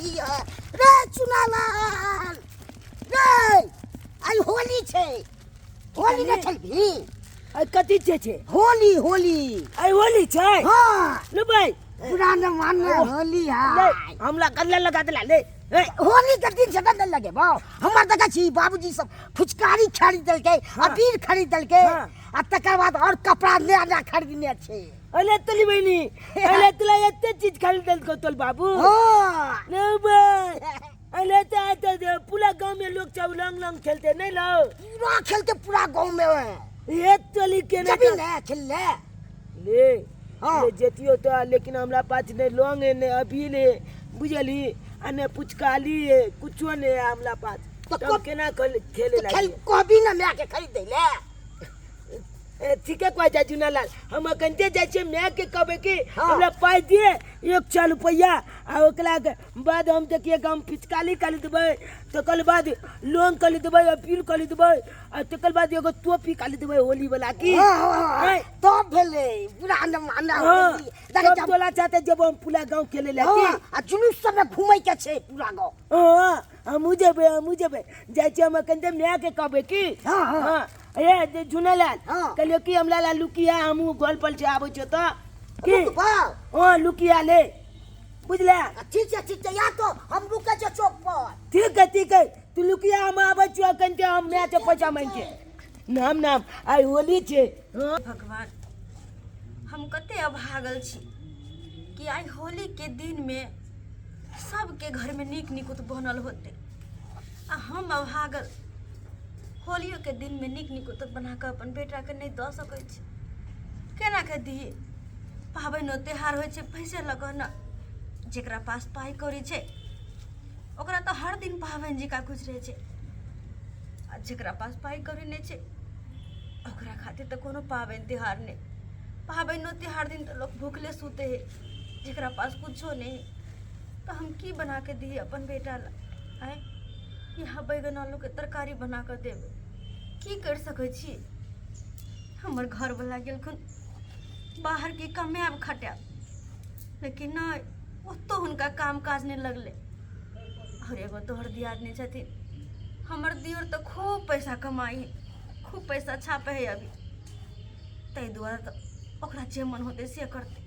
होली है रे चुनालाल रे, आइ होली छै, होली नहि खेलबही? आइ कथी छै छै? होली, होली। आइ होली छै? हाँ। ले भाई, पुरान जमाना होली है। ले हमरा गल्ला लगा देला ले। ए, होली के दिन से नहीं लगेबो। हमर देखै छी बाबूजी सब फुचकारी खरीद देलकै, अबीर खरीद देलकै। हाँ। आ तकर बाद और कपड़ा नया नया खरीदने छै। अरे तोली बहिनी, अरे तोला एते चीज खरीद देलको तोल बाबू? हाँ। ले भाई, अरे तो आते दे पूरा गांव में लोग सब रंग रंग खेलते नहीं लो? पूरा खेलते पूरा गांव में। ये तोली के जबी ने खेल ले। ले। हाँ। ले जेतियो तो, लेकिन हमरा पास नहीं लौंग है, नहीं अबीर है, बुझली, आ नहीं पुचकाली है, कुछो नहीं है हमरा पास। तो तो केना खेले तो खेल लागी? कभी ना मैं के खरीद दे ले। ए, ठीके कहै छै चुनालाल, हम अखनते जाइ छियै माय के कहबै कि हाँ। हमरा पाइ दिए 100 रुपैआ, आ ओकरा के बाद हम देखिए कि हम पिचकारी खरीदबै, तकर बाद लौंग खरीदबै, अपील खरीदबै, आ तकर बाद एगो टोपी खरीदबै होली वाला की। हाँ, हाँ, हाँ। आँय? तब भेलै पूरा जमाना हाँ, होली। देखै तब छी तोला चाहते जब हम पूरा गाँव खेले ला की। हाँ, आ जुलूस सब में घूमै के छै पूरा गाँव। हाँ, हमहूँ जेबै, हमहूँ जेबै, जाइ छियै हम अखन माय के कहबै की। हाँ, हाँ। हाँ, ए जे झुनेलाल। हाँ। कहलियो कि हमरा ला लुकिया, हमहूँ घर पर से आबै छियो तऽ की। रुकबौ? हाँ, लुकिया ले, बुझले? आ, ठीक छै, ठीक छै, या तो हम रुकै छियै चौक पर। ठीक है, ठीक है, तू लुकिया, हम आबै छियो अखन के, हम माय के पैसा मांगि के। नाम नाम आइ होली छै। हाँ। भगवान, हम कते अभागल छी कि आइ होली के दिन में सबके घर में नीक निकुत बनल होते आ हम अभागल होलियो के दिन में नीक निकुत बना कऽ अपन बेटाके नहि दऽ सकै छी। केना के दियै? पाबनिओ त्योहार होइ छै पैसे लऽ कऽ ने। जकरा पास पाइ कौड़ी छै ओकरा तऽ हर दिन पाबनि जकाँ खुश रहै छै, आ जकरा पास पाइ कौड़ी नहि छै ओकरा खातिर तऽ कोनो पाबनि त्योहार नहि। पाबनिओ त्योहार दिन तऽ लोक भुखले सुतै हइ जकरा पास कुछो नहि हइ। तऽ हम की बना कऽ दियै अपन बेटा लए? आँय, इएह बैगन आलूके तरकारी बना कऽ देबै। की करि सकै छी? हमर घरवला गेलखुन बाहर के कमायब खटायब, लेकिन नहि, ओतौ हुनका काम काज नहि लगलै। आओर एगो तोहर दियादनी छथिन हमर दियोर, तऽ खूब पैसा कमाइ हइ, खूब पैसा छापै हइ अभी। ताहि दुआरे तऽ ओकरा जे मन होतै से करतै।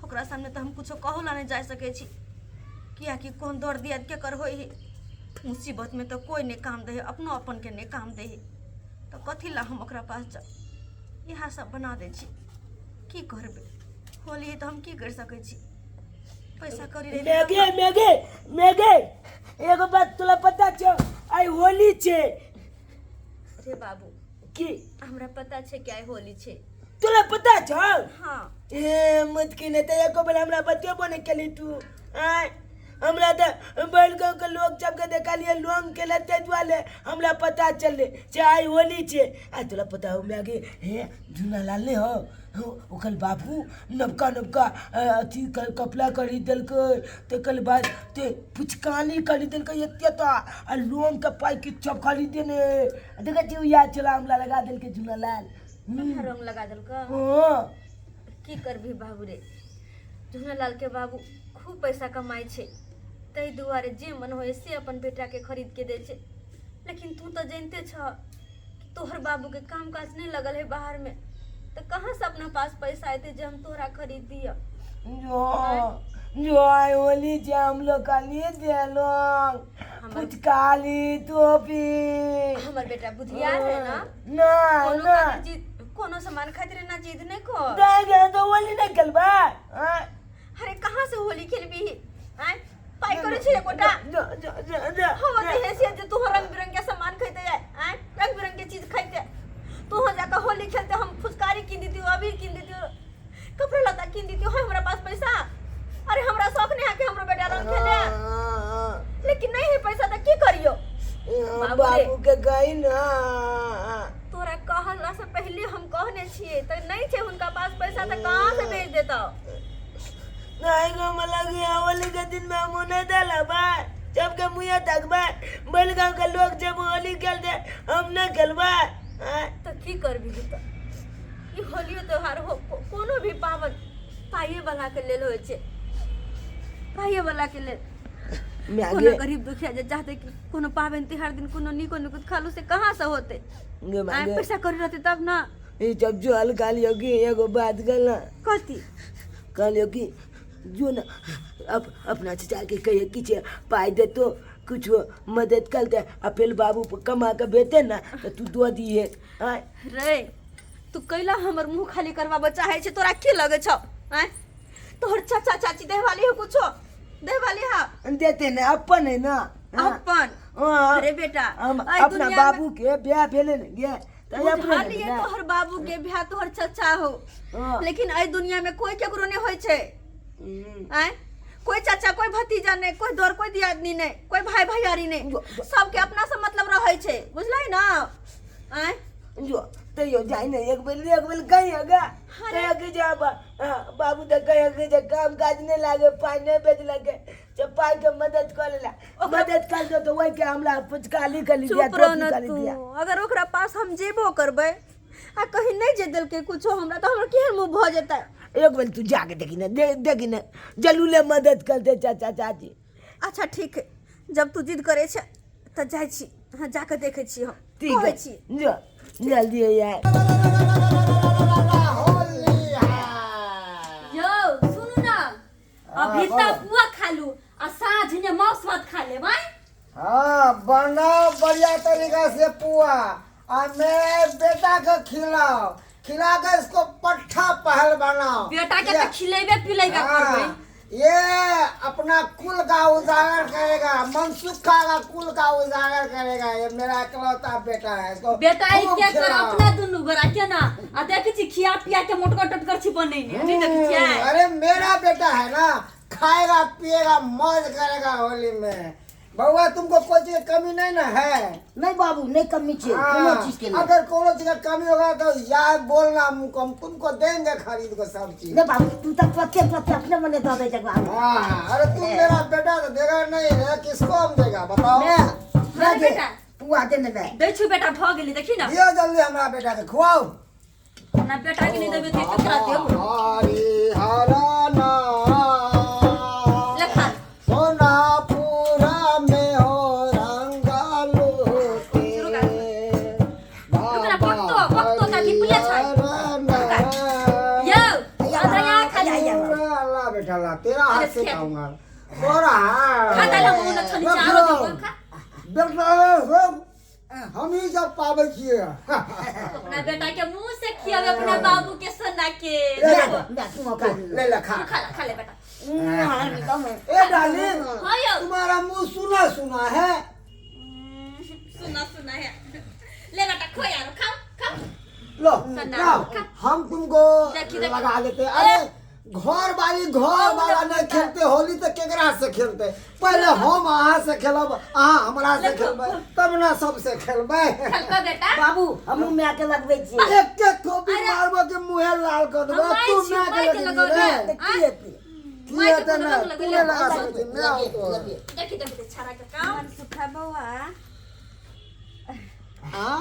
ओकरा सामने तऽ हम कुछो कहू ला नहि जा सकै छी, किएकि कोन दर दियाद केकर होइ हइ। मुसीबतमे तऽ कोइ नहि काम दै हइ, अपनो अपनके नहि काम दै हइ, तऽ कथी लए हम ओकरा पास जाउ? इएह सब बना दै छी। की करबै? होली हइ तऽ हम की करि सकै छी? पैसा कौड़ी रहितै तब मेघे, मेघे, मेघे, एगो बात तोला पता छौ? आइ होली छै। रे बाबू। की? हमरा पता छै कि आइ होली छै। तोला पता छौ? हाँ। ए मत की नहि तऽ एको बेर हमरा बतेबो नहि केली तू। आँय, हमरा तऽ बैल गाँव के लोग सबके देखलियै लोंग के ताहि दुआरे हमरा पता चललै जे आइ होली छै। आ तोरा पता हो मैगी? हे झूना लाल नहि हो, ओकर बाबू नवका नवका अथी कपड़ा खरीद देलकै, तकर बाद ते पुचकानी खरीद देलकै एते तऽ, आ लोंग के पैकेट सब खरीद देने। देखै छी याद चला हमरा लगा देलकै झूना लाल। रंग लगा देलकै? हँ। की करबही बाबू रे, झूनालाल के बाबू खूब पैसा कमाइ छै, ताहि दुआरे जे मन होइ से अपन बेटाके खरीद के दै छै। लेकिन तू तऽ जानिते छह कि तोहर बाबूके काम काज नहि लगल है बाहरमे, तऽ कहाँ से अपना पास पैसा एतै जे हम तोहरा खरीद दिअ? जो जो आइ होली छै, हम लोग कहलिए देलो पुचकाली टोपी। हमर बेटा बुधियार है ना। ना कोनो ना खातिर जिद, कोनो सामान खातिर ना जिद नहीं कर। दाइ गे, तो होली नहीं खेलबै? आँय? अरे कहाँ से होली खेलबी? आँय, पाइ करे छै एकोटा? जो जो जो जो। हम ओते हैसियत जे तू रंग बिरंग के सामान खैते आय? आँय, रंग बिरंग के चीज खैते तू हो जाकर होली खेलते, हम फुचकारी कीन देती, अबीर कीन देती, कपड़ा लत्ता कीन देती। है हमरा पास पैसा? अरे हमरा शौक नहीं है कि हमरो बेटा रंग खेले, लेकिन नहीं है पैसा तो की करियो बाबू रे। बाबू के गई ना। तोरा कहला से पहले हम कहने छियै तऽ नहीं छै हुनका पास पैसा, तऽ कहाँ से भेज देतौ? नहीं गो, मला गया होली के दिन में हम नहीं देला बा, सबके मुँह तकबा, बैलगांव के लोग जब होली खेलते हम नहीं खेलबा। आँय? तऽ की करबी तऽ? ई होलियो त्योहार हो, कोनो भी पाबनि पाइए वाला के लेल होइ छै, पाइए वाला के लेल। माय कोनो गे। गरीब दुखिया जे चाहते कि कोनो पाबनि तिहार दिन कोनो नीको निकुत खालू से कहाँ से होते? गे माय आय गे। पैसा कौड़ी रहते तब ना। ई जब जल कहलियो कि एगो बात कहला। कथी? कहलियो कि जो ना अपना चचा के कहिए कि छे पाइ देतो कुछ मदद कर दे आ फिर बाबू कमा के भेजते ना तो तू दो दिए। आय रे तू कैला हमर मुंह खाली करवाबऽ चाहै छै? तोरा की लगै छौ? आँय तोहर चाचा चाची देहवाली हो कुछो देहवाली हा? देते ना अपन है ना। हाँ। अपन? हाँ। अरे बेटा, हम एहि अपना दुनिया में- बाबू के ब्याह भेले ने गे तऽ अपने बुझलियै ने। तोहर बाबू के ब्याह तोहर चचा हो। हाँ। लेकिन एहि दुनिया में कोई केकरो नहीं होइ छै। आँय कोई चाचा कोई भतीजा नहीं, कोई दौर कोई दियादनी नहीं, कोई भाई भैयारी नहीं, सबके अपना से मतलब रहै छै, बुझलै ना? आँय जो तैयो जाइ ने एक बेर कहियो गा कहियो कि जा हाँ, बाबू तऽ कहियो कि जे काम काज नहि लागे पाइ नहि भेजलकै से पाइ के मदद कर ला मदद कर दो तो वही के हमरा पुचकाली कर दिया चुप रहो टोपी न कर तू। दिया। अगर ओकरा पास हम जेबो करबै आ कहीं नहीं जे देलकै कुछो हमरा तऽ हमर केहन मुँह भऽ जेतै? एक बेर तू जाके देखी ना देखी ना जलूले मदद कर दे चाचा चाची। अच्छा ठीक है, जब तू जिद करे छै तऽ जाइ छी। हाँ जाके देखै छी हम। ठीक कहै है छी। जो जल्दी यार। यौ सुनू ना, अभी हाँ, तक पुआ खा लू आ साँझ में मांस भात खा लेब। आँय हाँ बनाओ बढ़िया तरीका से पुआ आ मेरे बेटा के खिलाओ, खिला के इसको पट्ठा पहल बनाओ। बेटा के तो खिलेबे पिलेबे हाँ, करबै। ये अपना कुल का उजागर करेगा, मनसुख का कुल का उजागर करेगा। ये मेरा इकलौता बेटा है, इसको बेटा ई खूब के कर खिलाओ। अपना दुनू गोरा के ना आ देखै छी खिया पिया के मोटगर टटगर छी बनेने, नहीं देखै छियै? अरे मेरा बेटा है ना, खाएगा पिएगा मौज करेगा होली में। बउआ तुमको कोई चीज के कमी नहीं ना है? नहीं बाबू नहीं कमी छे कोनो चीज के नहीं। अगर कोनो चीज का कमी होगा तो यार बोलना हमको, हम तुमको देंगे खरीद को सब चीज। नहीं बाबू तू तो पत्ते पत्ते अपने मने दे दे बाबू। हाँ, अरे तुम मेरा बेटा तो देगा नहीं है, किसको हम देगा बताओ? मैं अरे दे बेटा। पुआ दे ने मैं दै छु बेटा भ गेली देखी ना। दियो जल्दी हमरा बेटा के खुआओ। ना बेटा के नहीं देबे त केकरा देबो? हरि हरा ना ले खा। सोनापुरा में हो रंगालू शुरू कर। रुक ना, पकतो, पकतो काकी, पुलिया छै। यौ अदया खा ले। ला बेटा ला, तेरा हाथ अरे से खा। खाऊंगा तोरा खा दाल हम न छनी चारो दिन खा। बेटा सब हम ही सब पाबै छियै। अपना बेटा के मुंह से खियावे अपना बाबू के सोना के। ले, मैं तू खा ले ले खा। तू खा ले, खा ले बेटा। ए डार्लिंग, हाँ यौ। तुम्हारा मुंह सुना सुना है। सुना सुना है। ले बेटा खो यार, खाओ खाओ। लो सन्ना, लाओ, खा। हम तुमको देखी, देखी। लगा देते। अरे घर वाली घर वाला नहीं खेलते होली तो केकरा से खेलते? पहले हम अहाँ से खेलब, अहाँ हमरा से देखो। खेलबै, तब ना सबसे खेलबै। खेलको बेटा। बाबू हमहू माय के लगबै छियै। एक एक थोपी अरे। मारबो के मुँहे लाल कर देबो। हम माय तू छी, माय माय के के लगेबी लगौने। रे। तऽ की हेतै? की माय के हेतै कोनो ना? रंग तू लगेले। नहि लगा सकै छी, मैं आउ तो। देखी देखी छाड़ा के काम। सुखा बौआ। हाँ?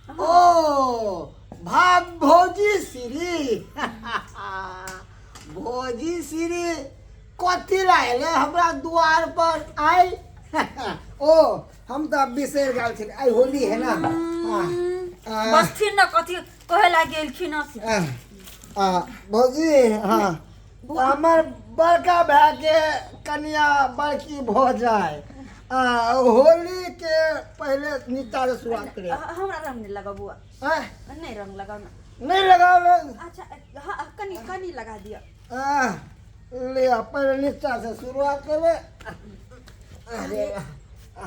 ओ भाग भौजी श्री, भौजी श्री कथी ला एलै हमरा दुआर पर आइ? ओ हम तऽ बिसरि गेल छली, आइ होली है ना। हाँ, आ, बस फिर न कथी कहे लागे गेलखिन हँ से। आ, आ, भौजी हाँ हमर बड़का भाई के कनिया बड़की भऽ जाय, आ होली के पहले नीचा से शुरुआत करे। हमरा रंग नहीं लगाओ बुआ। आँय? नहीं रंग लगाओ ना। नहीं लगाओ रंग? अच्छा हाँ कनी कनी लगा दिया। आ, ले आ, पहले नीचा से शुरुआत करे। अरे आ,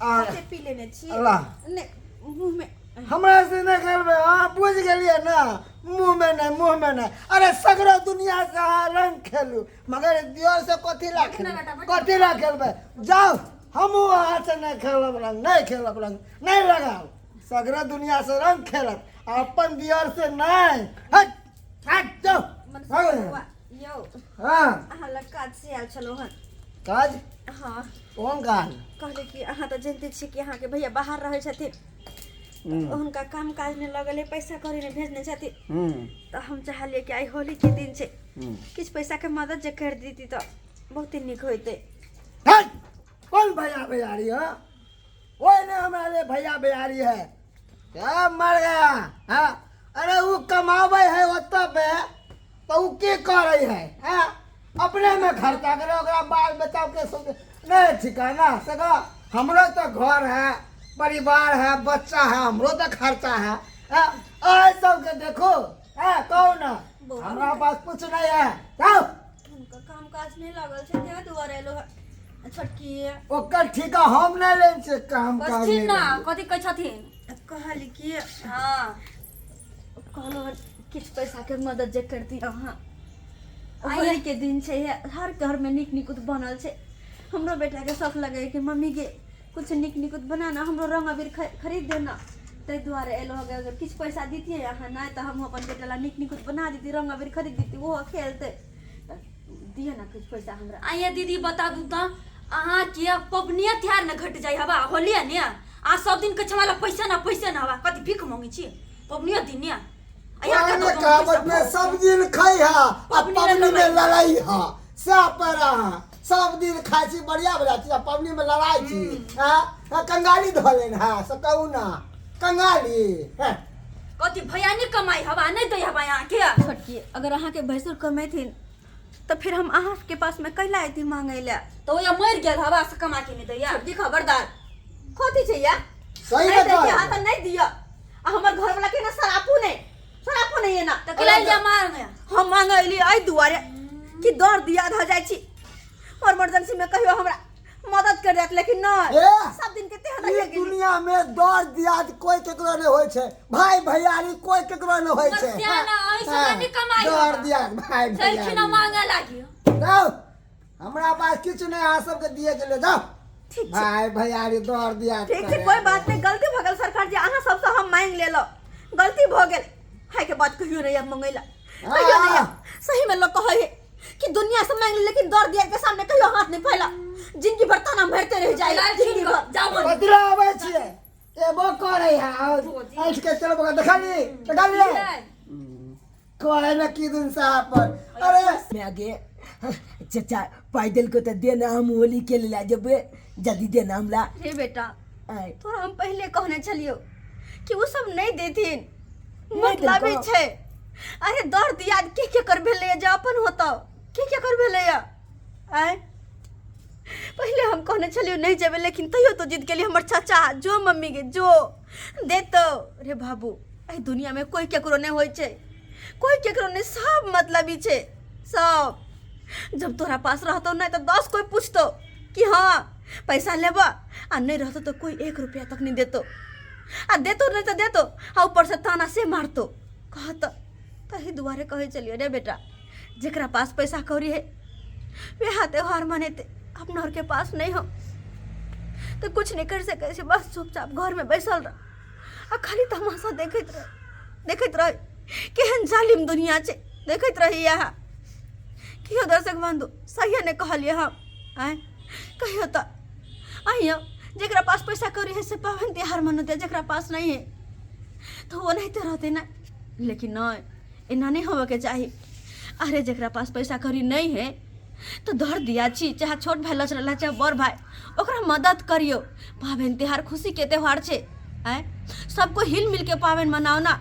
आ, कते पी लेने छी। अल्लाह। नहीं मुंह में हमरा से नहीं करबे। हाँ बुझ गेलियै ना, मुँह में नहीं, मुँह में नहीं। अरे सगरो दुनिया से अहाँ रंग खेलू, मगर दियर से कथी ला खेलू? कथी ला खेलबै? जाओ, हमहूँ अहाँ से नहीं खेलब रंग, नहीं खेलब रंग, नहीं लगाओ। सगरो दुनिया से रंग खेलत, अपन दियर से नहीं। हट हट जाओ। मनसुख बौआ यौ। हाँ अहाँ लग काज से आयल छलहुँ हन। काज? हाँ। कोन काज? कहले कि अहाँ तऽ जनते छी कि अहाँके भैया बाहर रहै छथिन, हुनका काम काज नहि लगल है, पैसा कौड़ी नहि भेजने छथिन, तऽ हम चाहलियै कि आइ होली के दिन छै, किछु पैसा के मदद जे कर देती तऽ बहुते नीक होइतै। हट, कौन भैया भैयारी हो? ओए ने हमारे भैया भैयारी है क्या मर गया। हाँ, अरे वो कमावे है ओतऽ पे तो उ की करे है? हाँ, अपने में खर्चा करे, ओकरा बाल बच्चा के सब नहीं ठिकाना सका। हमरो तो घर है, परिवार है, बच्चा है, हमरो तो खर्चा है। हाँ, आइ सबके देखो। हाँ, कहू ना, हमरा पास कुछ नहीं है, जाओ। हुनका काम काज नहि लागल छै ताहि दुआरे एलो हँ छोटकी। ओकर ठीका हम नहि लै छियै, काम काज बजथिन नहि ना लेबै। कथी कहै छथिन? कहली कि हँ, कहलहुँ हन किछु पैसाके मदद जे करती अहाँ। होली के दिन छै, हर घरमे नीक नीक बनल छै। हमरो बेटाके शौक लगै कि मम्मी के कुछ नीक नीक बनाना, हमरो रंग अबीर खरीद देना। ताहि दुआरे एलहुँ हँ। अगर किछु पैसा दितियै अहाँ नहि तऽ हमहूँ अपन बेटा ला नीक नीक बना दिती, रंग अबीर खरीद दिती, ओहो खेलतै। तऽ दिअ ने किछु पैसा हमरा। आइए दीदी, बता दू तऽ अहाँके पबनिए तिहार ने घटि जाइ हवा होलिए ने आ सब दिन कहै छै हमरा लग पैसा ना, पैसा ना हवा। कथी भीख मांगै छी पबनिए दिन ने? पुराने कहावत में सब दिन खाई हा आ पबनी में लड़ाई हा, सएह पर अहाँ सब दिन खाइ छी, बढ़िया बढ़िया चीज, आ पबनी में लड़ाई छी। हाँ हाँ, कंगाली धऽ लेन हा से कहू ना, कंगाली हैं। कथी भैया नहीं कमाई हवा, नहीं दै हवा अहाँके? छोटकी, अगर अहाँके भैंसुर कमेथिन तऽ फिर हम अहाँके पासमे कैला अयती मांगै लए? तऽ ओया मरि गेल हवा से कमा के नहीं दैया। छोटकी, खबरदार, कथी छै या? सही नहि में दै के कहै। अहाँ तऽ नहि दिअ आ हमर घरवला के ना सरापू नहि, सरापू नहि एना। तऽ केला जा मांगे? हम मांगे अयली एहि दुआरे कि दर दिया धऽ जाइ छी और इमरजेंसी में कहियो हमरा मदद कर जात, लेकिन नहि। ए! सब दिन के तेहन ई रहि गेली। दुनिया में दर दियाद कोई केकरो नहीं होय छै, भाई भैयारी कोई केकरो नहीं होय छै। सियाना, अहीं सब नहि कमाइ दर हवा। दियाद भाई चलखिन भैयारी मांगे लागी। जाओ, हमरा पास किछु नहीं अहाँ सबके दिए के लिए, जाओ। ठीक छै। भाई भैयारी दर दियाद ठीक छै, करे। कोई बात नहीं, गलती भऽ गेल सरकार जी, अहाँ सबसँ हम मांगि लेलहुँ, गलती भऽ गेल। हाय के बात कहियो नहीं आब मंगैला, कहियो नहीं आब। सही में लोग कहै है कि दुनिया से मांग ले लेकिन दर दिया के सामने कहियो हाथ नहीं फैला, जिंदगी भर ताना भरते रह जाए जिंदगी भर। जाओ। कथी आबै छियै? एबो करै है, ऐठ के चलो बगा, देखली देखली कहै ने की दिन साहब पर। अरे मैं आगे चचा पाइ देलको तऽ दे ना, हम होली खेले ला जेबै, जल्दी दे ना हमरा। रे बेटा, आय। तोरा हम पहले कहने छलियो कि वो सब नहीं देथिन। नहि मतलब देलकौ? छै, अरे दर दियाद के के कर भेलैया, जे अपन होतौ के के कर भेलैया। आय, पहले हम कहने छलियो नहीं जेबै, लेकिन तैयो तो जिद केली हमर चाचा, जो मम्मी के जो देतौ। रे बाबू, एहि दुनिया में कोई केकरो नहीं होइ छै, कोई केकरो नहीं, सब मतलबी छै सब। जब तोरा पास रहतौ नहीं तऽ 10 कोई पूछतौ कि हाँ पैसा लेबऽ, आ नहीं रहतौ तऽ कोई 1 रुपया तक नहीं देतौ, आ देतौ नहीं तऽ देतौ आ ऊपर से ताना से मारतौ। कहत तही दुआरे कहै छलियै रे बेटा, जेकरा पास पैसा कौड़ी है वएह त्यौहार मनेतै, अपना आरके पास नहीं हो तऽ कुछ नहीं कर सकै छै, बस चुपचाप घरमे बैसल रह आ खाली तमाशा देखैत रह, देखैत रह केहन जालिम दुनिया छै, देखैत रही इएह। कियो दर्शक बंधु, सहिए नहि कहलियै हम? आँय कहियो तऽ अहियो, जेकरा पास पैसा कौड़ी है से पाबनि तिहार मनतै, जेकरा पास नहीं है तऽ ओ ओनाहिते रहतै ने। लेकिन नहि, एना नहि होबऽके चाही। अरे जेकरा पास पैसा कौड़ी नहीं है तऽ धर दिया छी, चाहे छोट भाई लचरल है चाहे बड़ भाई, ओकरा मदद करियो। पाबनि तिहार खुशीके त्यौहार छै। आँय, सबको हिल मिलके पाबनि मनाओ ना,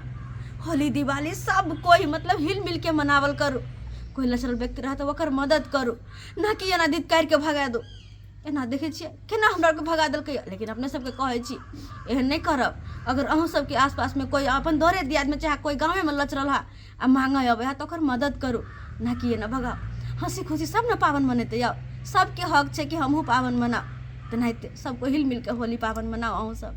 होली दिवाली सब कोई मतलब हिल मिलके मनावल करू। कोई लचरल व्यक्ति रहत ओकर मदद करू ना कि एना धितकारि के भगा दू। एना देखै छियै केना हमरा आरके भगा देलकै। लेकिन अपने सबके कहै छी एहन नहि करब। अगर अहूँ सबके आसपासमे कोई अपन दरे दियादमे चाहे कोई गाँवेमे लचरल है आ मांगय अबै है तऽ ओकर मदद करू ना कि एना भगाउ। हँसी खुशी सब ने पाबनि मनेतै यौ, सबके हक छै कि हमहूँ पाबनि मनाउ। तेनाहिते सबको हिल मिलके होली पाबनि मनाउ अहूँ सब।